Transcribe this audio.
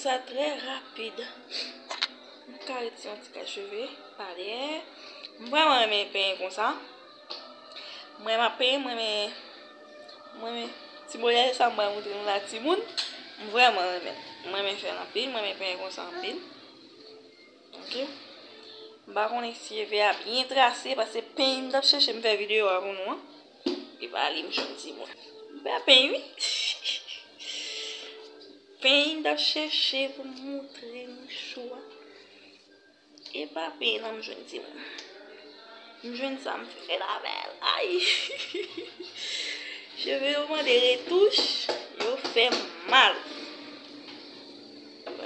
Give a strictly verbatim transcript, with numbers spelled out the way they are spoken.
Sa trè rapid. M ka retire yon ti kal cheve pa dèyè. M vrèman renmen penyen konsa. Mwen m ap penyen, mwen renmen, mwen renmen ti modèl sa m pral montre nou la timoun. M vrèman renmen. Mwen renmen fè l anpil, mwen renmen penyen konsa anpil. Ok. M pa konnen si cheve a byen trase, paske penyen m t ap chèche m fè videyo a pou nou an. E pa li m jwenn timoun. M pa penyen wi. Penyen m t ap chèche pou m montre nou chou a. E pa penyen nan m jwenn timoun. M jwenn sa m fè l avè l. Ay! Cheve yo mande retouch, yo fè mal.